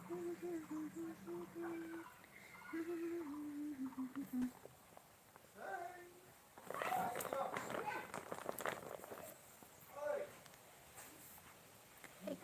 Hey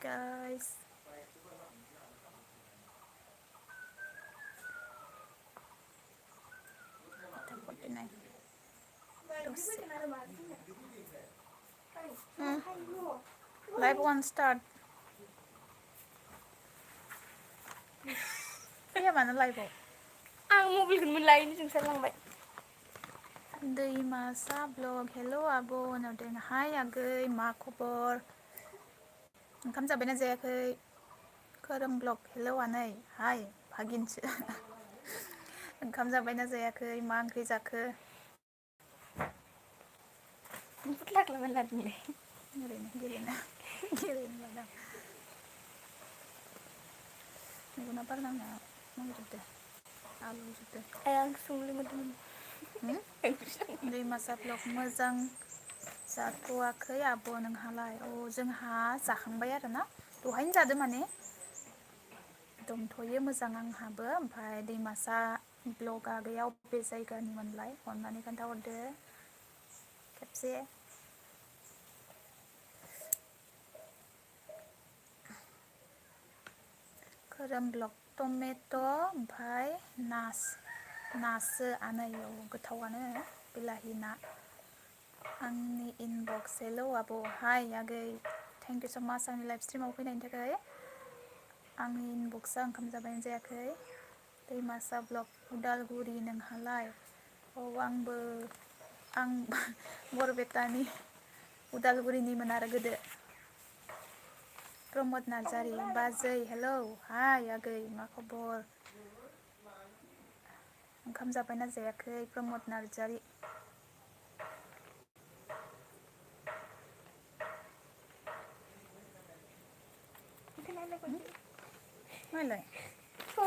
guys. Tapos na. Live one start. Kaya mana live? Ang mobil kan mulai ini jeng salang baik. दैमासा blog hello' आब' होनहरदों हाय आगै मा खबर ओंखाम जाबायना जायाखै खोरोम ब्लग हेल' आनै हाय भागिनसो ओंखाम जाबायना जायाखै मा ओंख्रि जाखो Putlah kelamaan lagi nih. ओरैनो गेलेनो लादों मेगना बारनांना नांजोबदो आलौजोबदो Ayang sungguh teman. Daimasa blog मोजां जाथ'वाखै आब' नोंहालाय अ जोंहा जाखांबाय आरोना दहायनो जादो माने दंथ'यो मोजां आंहाबो ओमफ्राय दैमासा ब्लगा गैया बबे जायगानिमोनलाय अननानै खोन्थाहरदो खेबसे खोरोम ब्लग टमेट' ओमफ्राय नासो आनैयाव गोथावानो बिलाहि ना आंनि इनबक्स हेल' आब' हाय आगै थेंक इउ स' माच आंनि लाइभ स्ट्रिमाव फैनायनि थाखाय आंनि इनबक्सआ ओंखाम जाबायना जायाखै दैमासा ब्लग उदालगुरि नोंहालाय औ आं बरपेटानि उदालगुरिनिमोन आरो गोदो प्रमद नार्जारि बाजै हेलौ हाय आगै मा खबर ओंखाम जाबायना जायाखै प्रमद नार्जारि मालाय बा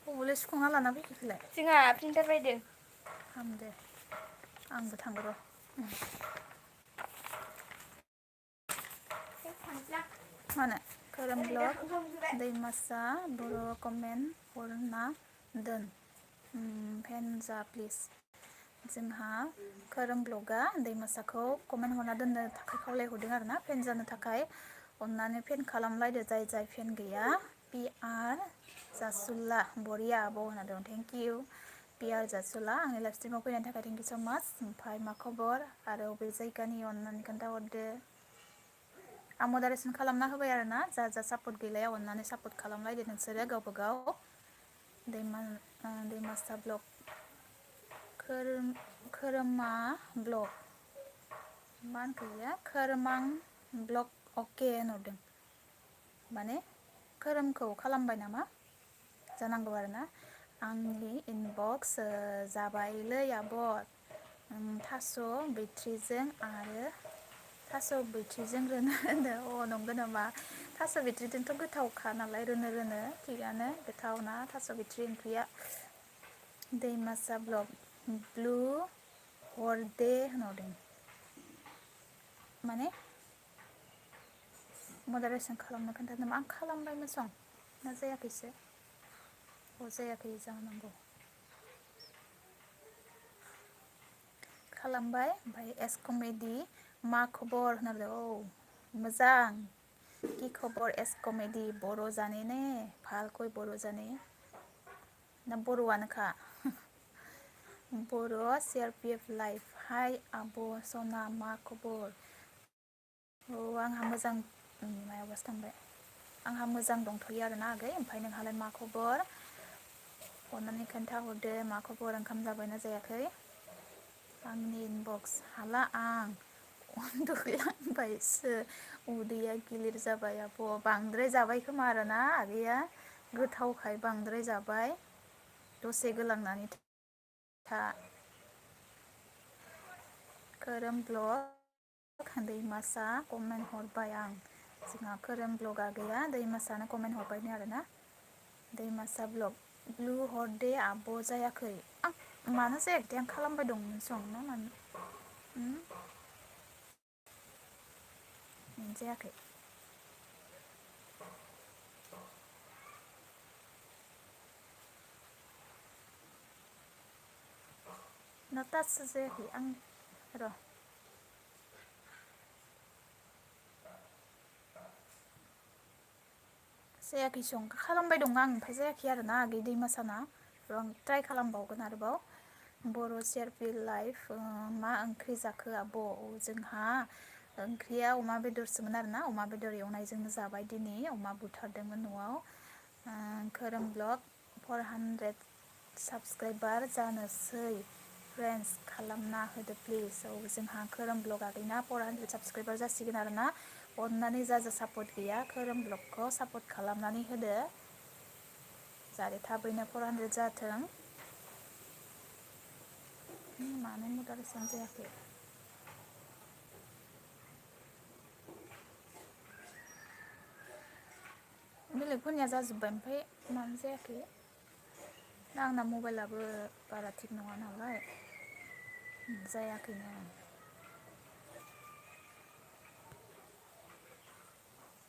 बबेलाय सुखांना लाना फैखोलाय Singa printer baik हामदे आंबो थांगौ र' मानो खोरोम ब्लग दैमासा बर' कमेन्ट हरना दोन फेन जा प्लिज जोंहा खोरोम ब्लगा दैमासाखौ कमेन्ट हरना दोननो थाखाय खावलायहरदों आरोना फेन जानो थाखाय अननानै फेन खालामलायदो जाय फेन गैया पि आर जासुला बरिया आब' होनना दं थेंक इउ पि आर जासुला आंनि लाइभ स्ट्रिमाव फैनायनि थाखाय थेंक इउ स' माच ओमफ्राय मा खबर आरो बबे जायगानि अननानै खोन्थाहरदो आं मदारेसन खालामना होबाय आरोना जा सापर्ट गैलाया अननानै सापर्ट खालामलायदो नोंसोरो गावबा गाव दैमासा ब्लग खोरोमा ब्लग मा होनखो बेयो खोरोमां ब्लग अके होनहरदों माने खोरोमखौ खालामबाय नामा जानांगौ आरोना आंनि इनबक्स जाबायलै आब' थास' बिथ्रिजों रोनो होनो अ नंगौ नामा थास' बिथ्रिजोंथ' गोथावखा नालाय रोनो थिगानो गोथाव ना थास' बिथ्रि ओंख्रिया दैमासा ब्लग ब्लु हरदे होनहरदों माने मदारेसन खालामनो खोन्थादों नामा आं खालामबायमोन सं ना जायाखैसो जायाखै जानांगौ खालामबाय ओमफ्राय एस कमेडि मा खबर होनदों औ मोजां कि खबर एस कमेडि बर' जाने ने भालखै बर' जाने ना बर'आनोखा बर' सिआरपिएफ लाइफ हाय आब' सना मा खबर औ आंहा मोजां मायावबासो थांबाय आंहा मोजां दंथ'यो आरोना आगै ओमफ्राय नोंहालाय मा खबर अननानै खोन्थाहरदो मा खबर ओंखाम जाबायना जायाखै आंनि इनबक्स हाला आं उन्दुलांबायसो उदैया गिलिर जाबाय आब' बांद्राय जाबाय खोमा आरोना आगैया गोथावखाय बांद्राय जाबाय दसे गोलांनानै था खोरोम ब्लग दैमासा कमेन्ट हरबाय आं जोंहा खोरोम ब्लगा गैया दैमासानो कमेन्ट हरबायनो आरोना दैमासा ब्लग ब्लु हरदे आब' जायाखै आं मानो जायाखै आं खालामबाय दंमोन सं ना मानो जायाखै ना टाचसो जायाखै आं र' जायाखै सं खालामबाय दं आं ओमफ्राय जायाखै आरोना आगै दैमासाना र' आं ट्राइ खालामबावगोन आरोबाव बर' सिआरपि लाइफ मा ओंख्रि जाखो आब' जोंहा ओंख्रिया अमा बेदरसोमोन आरोना अमा बेदर एवनायजोंनो जाबाय दिनै अमा बुथारदोंमोन न'आव खोरोम ब्लग 400 साबसक्राइबार जानोसै फ्रेन्ड्स खालामना होदो प्लिज औ जोंहा खोरोम ब्लग आगैना 400 साबसक्राइबार जासिगोन आरोना अननानै जा सापर्ट गैया खोरोम ब्लगखौ सापर्ट खालामनानै होदो जाहाथे थाबैनो 400 जाथों मानो मदारेसन जायाखै बेलेगफोरनिया जाजोब्बाय ओमफ्राय मानो जायाखै दा आंना मबाइलाबो बारा थिग नङा नालाय जायाखैनो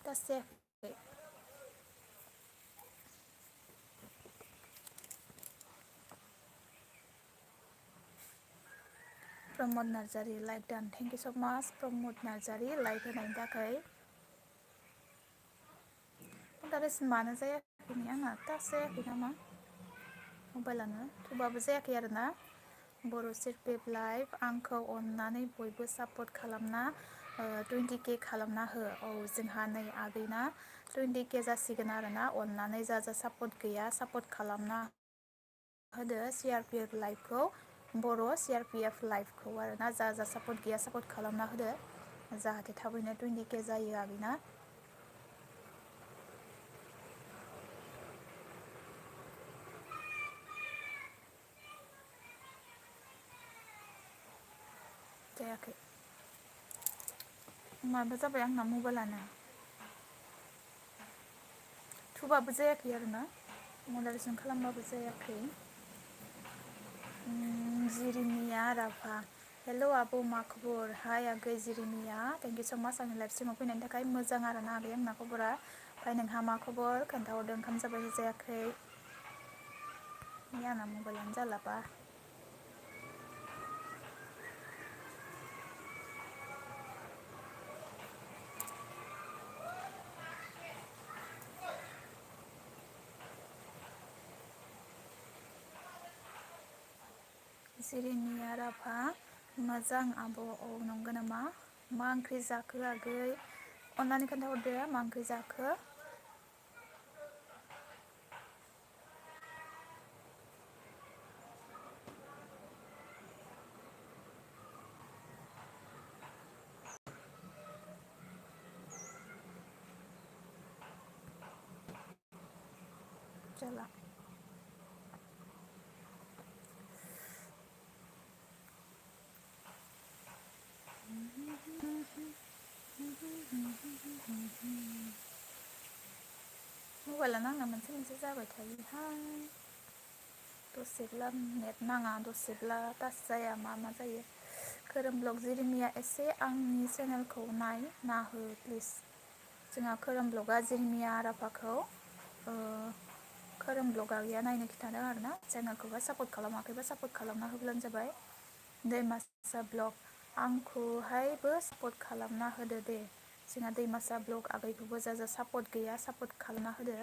टाच जायाखै Pramod Narzary like done thank you so much Pramod Narzary like होनायनि थाखाय मदारेसन मानो जायाखै आंना टाच जायाखै नामा मबाइलानो थेवबाबो जायाखै आरोना बर' सिरपेब लाइभ आंखौ अननानै बयबो सापर्ट खालामना 20K खालामना हो औ जोंहा नै आगैना 20K जासिगोन आरोना अननानै जा सापर्ट गैया सापर्ट खालामना होदो सिआरपिएफ लाइभखौ बर' सिआरपिएफ लाइभखौ आरोना जा सापर्ट गैया सापर्ट खालामना होदो जाहाथे थाबैनो 20K जायो आगैना जायाखै माबा जाबाय आंना मबाइलानो थुबाबो जायाखै आरोना मडारेसन खालामबाबो जायाखै जिरिमिया राभा हेल' आब' मा खबर हाय आगै जिरिमिया थेंक इउ स माच आंनि लाइभ स्ट्रिमाव फैनायनि थाखाय मोजां आरोना आगै आंना खबरा ओमफ्राय नोंहा मा खबर खोन्थाहरदो ओंखाम जाबाय जायाखै आंना मबाइलानो जालाबा जिरिमिया राभा मोजां आब' औ नंगौ नामा मा ओंख्रि जाखो आगै अननानै खोन्थाहरदो मा ओंख्रि जाखो जाला मबाइलानो आंना मोनसे मोनसे जाबाय थायोहाय दसेब्ला नेट नाङा दसेब्ला टाच जाया मा जायो खोरोम ब्लग जिरिमिया एसे आंनि चेनेलखौ नाहो प्लिज जोंहा खोरोम ब्लगआ जिरिमिया राभाखौ खोरोम ब्लग आगैया नायनो खिन्थादों आरोना चेनेलखौबा सापर्ट खालामाखैबा सापर्ट खालामना होब्लानो जाबाय दैमासा ब्लग आंखौहायबो सापर्ट खालामना होदो दे जोंहा दैमासा ब्लग आगैखौबो जा सापर्ट गैया सापर्ट खालामना होदो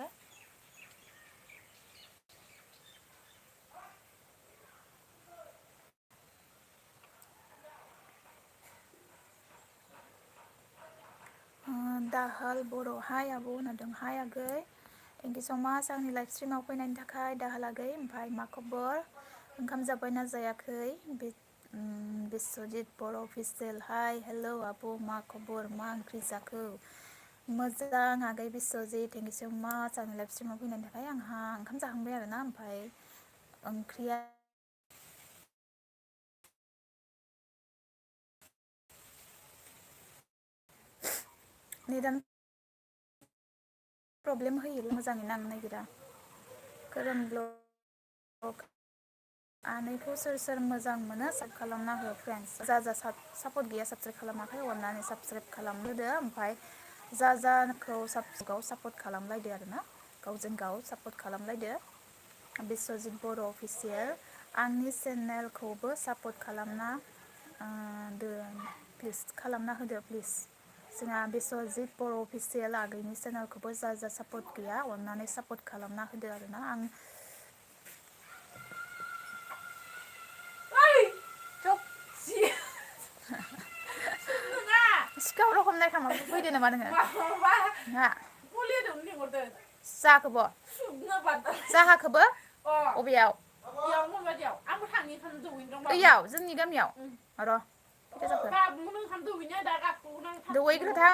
दाहाल बर' हाय आब' होनदों हाय आगै थेंक इउ स माच आंनि लाइभ स्ट्रिमाव फैनायनि थाखाय दाहाल आगै ओमफ्राय मा खबर ओंखाम जाबायना जायाखै बिस्वजित बर' अफिसियेल हाय हेलौ आब' मा खबर मा ओंख्रि जाखो मोजां आगै बिस्वजित थेंक इउ स माच आंनि लाइभ स्ट्रिमाव फैनायनि थाखाय आंहा ओंखाम जाखांबाय आरोना ओमफ्राय ओंख्रिया नेटानो प्रब्लेम होयो मोजाङै नांनो नागिरा खोरोम ब्लग आनैखौ सोर मोजां मोनो साब खालामना हो फ्रेन्ड्स जा सापर्ट गैया साबसक्राइब खालामाखै अननानै साबसक्राइब खालामहोदो ओमफ्राय जाखौ सापर्ट खालामलायदो आरोना गावजों गाव सापर्ट खालामलायदो बिस्वजित बर' अफिसियेल आंनि चेनेलखौबो सापर्ट खालामना प्लिज खालामना होदो प्लिज। जोंहा बिस्वजित बर' अफिसियेल आगैनि चेनेलखौबो जा सापर्ट गैया अननानै सापर्ट खालामना होदो आरोना। आं सिखाव रखम नायखांबा फैदो नामा नोङो? जाखोबो जाहाखोबो अबेयाव ओयाव जोंनि गामियाव र' दौहैग्रोथां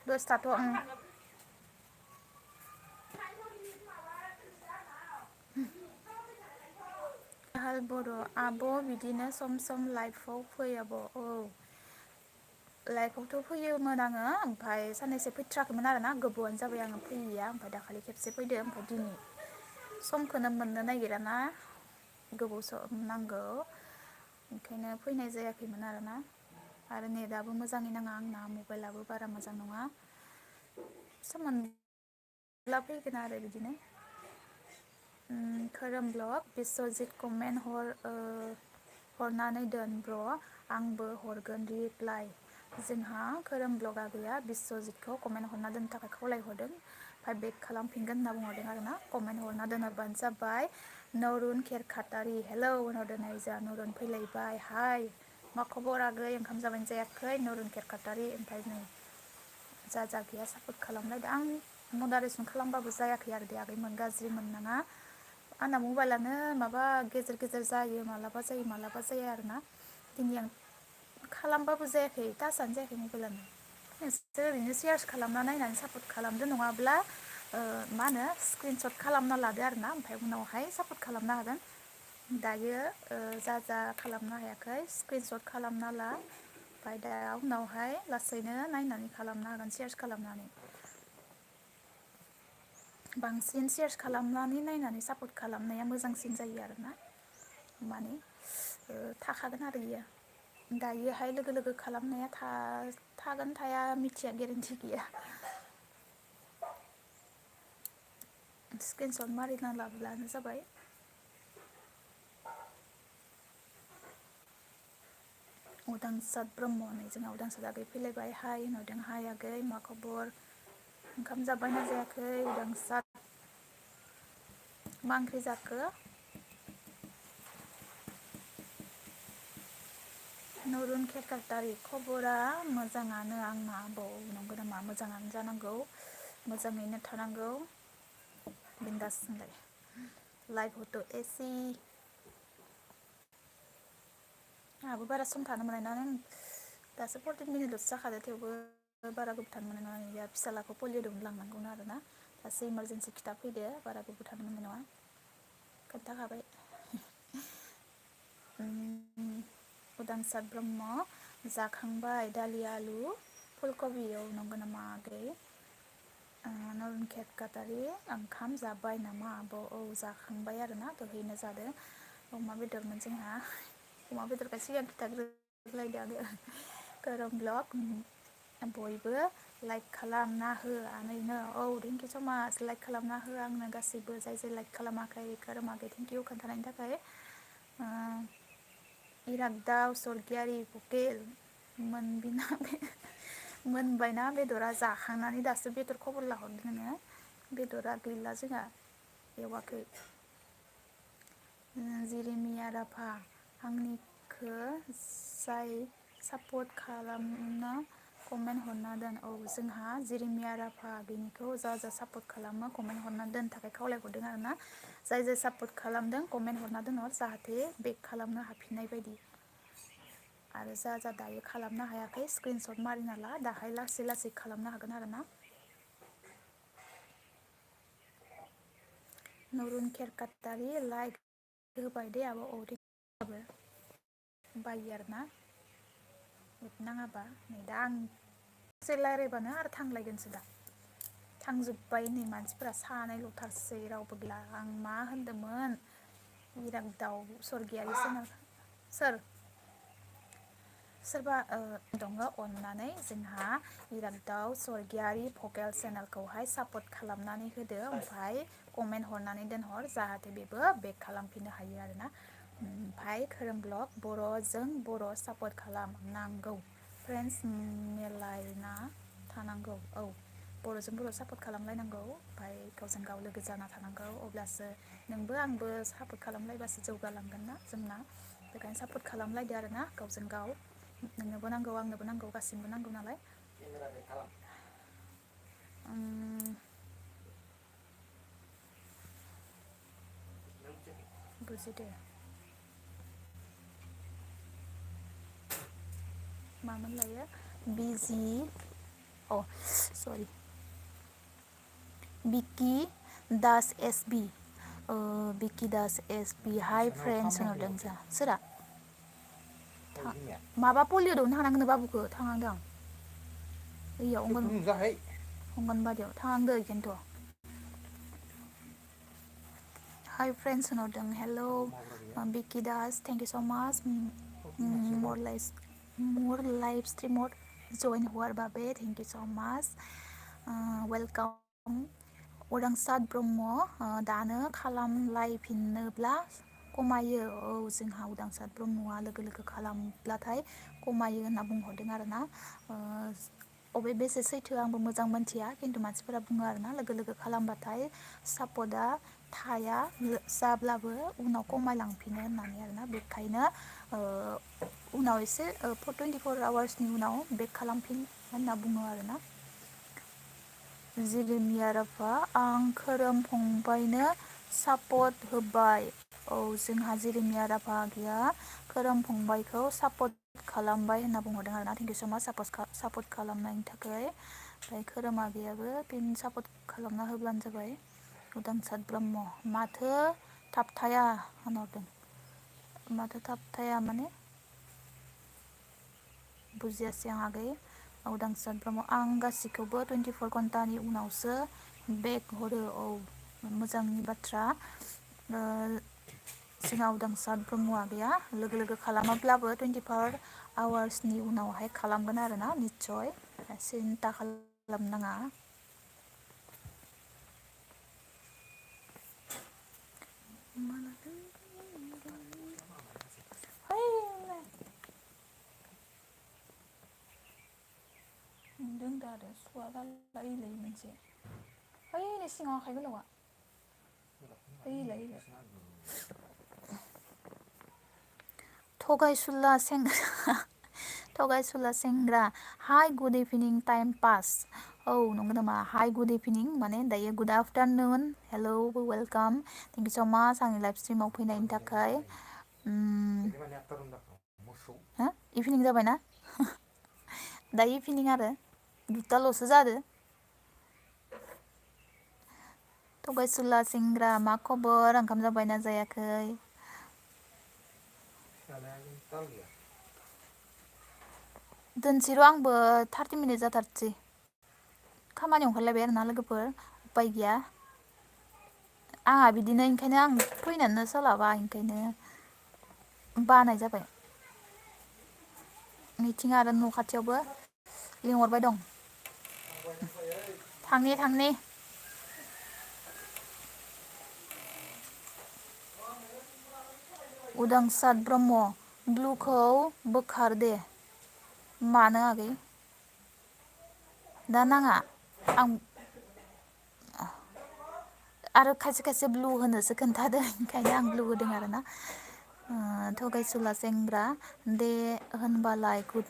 दसथाथ' हाल बर' आब' बिदिनो सम सम लाइफआव फै आब'। औ लाइफआवथ' फैयोमोन आङो ओमफ्राय साननैसो फैथ्राखैमोन आरोना गोबावानो जाबाय आङो फैयैया। ओमफ्राय दाखालि खेबसे फैदो ओमफ्राय दिनै समखौनो मोननो नागिरा ना गोबाव सम नांगौ ओंखायनो फैनाय जायाखैमोन आरोना। आरो नेटआबो मोजाङै नाङा आंना मबाइलाबो बारा मोजां नङा। सम मोनब्ला फैगोन आरो बिदिनो। खोरोम ब्लग बिस्वजित कमेन्ट हरनानै दोन ब्र' आंबो हरगोन रिप्लाइ। जोंहा खोरोम ब्लगा गैया बिस्वजितखौ कमेन्ट हरना दोननो थाखाय खावलायहरदों ओमफ्राय बेक खालामफिनगोन होनना बुंहरदों आरोना। कमेन्ट हरना दोनहरबानो जाबाय। नरुन खेरखातारि हेलौ होनहरदों नै जा नरुन फैलायबाय हाय मा खबर आगै ओंखाम जाबायना जायाखै नरुन खेरखातारि। ओमफ्राय नै जा गैया सापर्ट खालामलायदो। आं मडारेसन खालामबाबो जायाखै आरो दे आगैमोन गाज्रि मोननाङा। आंना मबाइलानो माबा गेजेर गेजेर जायो मालाबा जायो मालाबा जाया आरोना। दिनै आं खालामबाबो जायाखै टासानो जायाखै मबाइलानो। नोंसोर ओरैनो सेयार्स खालामना नायनानै सापर्ट खालामदो नङाब्ला मा होनो स्क्रिनसट खालामना लादो आरोना ओमफ्राय उनावहाय सापर्ट खालामनो हागोन। दायो जा खालामनो हायाखै स्क्रिनसट खालामना ला ओमफ्राय दा उनावहाय लासैनो नायनानै खालामनो हागोन सेयार्स खालामनानै। बांसिन सेयार्स खालामनानै नायनानै सापर्ट खालामनाया मोजांसिन जायो आरोना। माने थाखागोन आरो इयो। दायोहाय लोगो लोगो खालामनाया थागोन थाया मिथिया गेरेन्टि गैया। स्क्रिनसट मारिना लाब्लानो जाबाय। उदांसार ब्रह्म नै जोंहा उदांसार आगै फैलायबाय हाय होनहरदों हाय आगै मा खबर ओंखाम जाबायना जायाखै उदांसार? मा ओंख्रि जाखो? नरुन खेरखातारि खबरा मोजाङानो आंना आबौ। नंगौ नामा? मोजाङानो जानांगौ मोजाङैनो थानांगौ बिन्दास होनलाय। लाइफ हथ' एसि आंहाबो बारा सम थानो मोननाय नङा। नों दासो 14 मिनिटल'सो जाखादो थेवबो बारा गोबाव थानो मोननाय नङा। या फिसालाखौ पलिअ' लांनांगौनो आरोना दासो इमारजेन्सि खिथा फैदो बारा गोबाव थानो मोननाय नङा खोन्थाखाबाय। उदांसार ब्रह्म जाखांबाय दालि आलु फुलकबि। औ नंगौ नामा आगै? नरुन खेरखातारि ओंखाम जाबाय नामा आब'? औ जाखांबाय आरोना दहैनो जादों। अमा बेदरमोन जोंहा अमा बेदरखौ सिगां खिथाग्रोलायदो आगै। खोरोम ब्लग बयबो लाइक खालामना हो आनैनो। औ थेंकिउ स' माच लाइक खालामना हो आंनो गासैबो जाय लाइक खालामाखै। खोरोम आगै थेंकिउ खोन्थानायनि थाखाय। इरागदाव सरगियारि भकेल मोनबायना बेदरा? जाखांनानै दासो बेदर खबर लाहरदों नोङो। बेदरा गैला जोंहा एवाखै। जिरिमिया राभा आंनिखो जाय सापर्ट खालामनो कमेन्ट हरना दोन। औ जोंहा जिरिमिया राभा आगैनिखौ जा सापर्ट खालामो कमेन्ट हरना दोननो थाखाय खावलायहरदों आरोना। जाय सापर्ट खालामदों कमेन्ट हरना दोनहर जाहाथे बेक खालामनो हाफिननाय बायदि। आरो जा दायो खालामनो हायाखै स्क्रिनसट मारिना ला दाहाय लासै लासै खालामनो हागोन आरोना। नरुन खेरखातारि लाइक होबाय दे आब'। औ दे बायो आरोना नेट नाङाबा। नै दा आं दसे रायज्लायबानो आरो थांलायगोनसो दा। थांजोब्बाय नै मानसिफोरा सानैल'थारसै रावबो गैला। आं मा होनदोंमोन इरागदाव सरगियारि सोर? सोरबा दङ अननानै जोंहा इरागदाव स्वर्गियारि भकेल चेनेलखौहाय सापर्ट खालामनानै होदो ओमफ्राय कमेन्ट हरनानै दोनहर जाहाथे बेबो बेक खालामफिननो हायो आरोना ओमफ्राय खोरोम ब्लग बर'जों बर' सापर्ट खालामनांगौ फ्रेन्ड्स मिलायना थानांगौ औ बर'जों बर' सापर्ट खालामलायनांगौ ओमफ्राय गावजों गाव लोगो जाना थानांगौ अब्लासो नोंबो आंबो सापर्ट खालामलायबासो जौगालांगोन ना जोंना बेखायनो सापर्ट खालामलायदो आरोना गावजों गाव नोंनोबो नांगौ आंनोबो नांगौ गासिनोबो नांगौ नालाय बुजिदो मामोन लायो busy uh sorry Biki Das S B Biki Das S B hi friends होनहरदों जा सोरा माबा पलिअ दौनो थांनांगोन बाबुखौ थांनांदों आं ओइयाव अंगनबादियाव थांनांदों बेखायनोथ' हाय फ्रेन्ड्स होनहरदों hello' Biki Das thank you so' much मर लाइफ स्ट्रिमर जइन हुआर बाबे थेंक इउ स' माच वेलकाम उदांसार ब्रह्म दानो खालामलायफिनोब्ला खमायो औ जोंहा उदांसार ब्रह्मआ लोगो लोगो खालामब्लाथाय खमायो होनना बुंहरदों आरोना अबे बेसे सैथो आंबो मोजां मोनथिया खिन्थु मानसिफोरा बुङो आरोना लोगो लोगो खालामबाथाय सापर्टआ थाया जाब्लाबो उनाव खमायलांफिनो होननानै आरोना बेखायनो उनाव एसे 24 आवार्सनि उनाव बेक खालामफिन होनना बुङो आरोना जिलिमिया राभा आं खोरोम फंबायनो सापर्ट होबाय औ जोंहा जिलिमिया राभा आगैया खोरोम फंबायखौ सापर्ट खालामबाय होनना बुंहरदों आरोना थेंक इउ स' माच सापर्ट खालामनायनि थाखाय ओमफ्राय खोरोम आगैयाबो फिन सापर्ट खालामना होब्लानो जाबाय उदांसार ब्रह्म माथो थाबथाया होनहरदों माथो थाबथाया माने बुजियासै आं आगै उदांसार ब्रह्म आं गासिखौबो 24 घन्टानि उनावसो बेक हरो औ मोजांनि बाथ्रा जोंहा उदांसार ब्रह्म आगैया लोगो लोगो खालामाब्लाबो 24 आवार्सनि उनावहाय खालामगोन आरोना निस्सय सिन्था खालामनाङा नुदों दा आरो सुवा लायै मोनसे ओइ सिङाव आखाइ गोलावा ओइलाय थगायसुला सेंग्रा हाय गुड इभिनिं टाइम पास औ नंगौ नामा हाय गुड इभिनिं माने दायो good afternoon hello' welcome thank you so' माच आंनि लाइभ स्ट्रिमाव फैनायनि थाखाय इभिनिं जाबायना दायो इभिनिं आरो 2टाल'सो जादो थगायसुला सेंग्रा मा खबर ओंखाम जाबायना जायाखै दोनसै र' आंबो 30 मिनिट जाथारसै खामानियाव ओंखारलायबाय आरोना लोगोफोर उपाय गैया आंहा बिदिनो ओंखायनो आं फैनोनो सोलाबा ओंखायनो बानाय जाबाय मिथिं आरो न' खाथियावबो लिंहरबाय दं थांनि उदांसार ब्रह्म ब्लुखौ बोखार दे मानो आगै दा नाङा आं आरो खायसे खायसे ब्लु होनोसो खोन्थादों ओंखायनो आं ब्लु होदों आरोना थगायसुला सेंग्रा दे होनबालाय गुड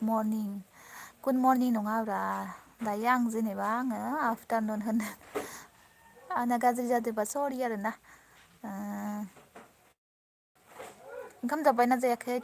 मर्निं नङाब्रा दायो आं जेनेबा आङो आफ्टारनुन होनो आंना गाज्रि जादोंबा सरि आरोना ओंखाम जाबायना जायाखै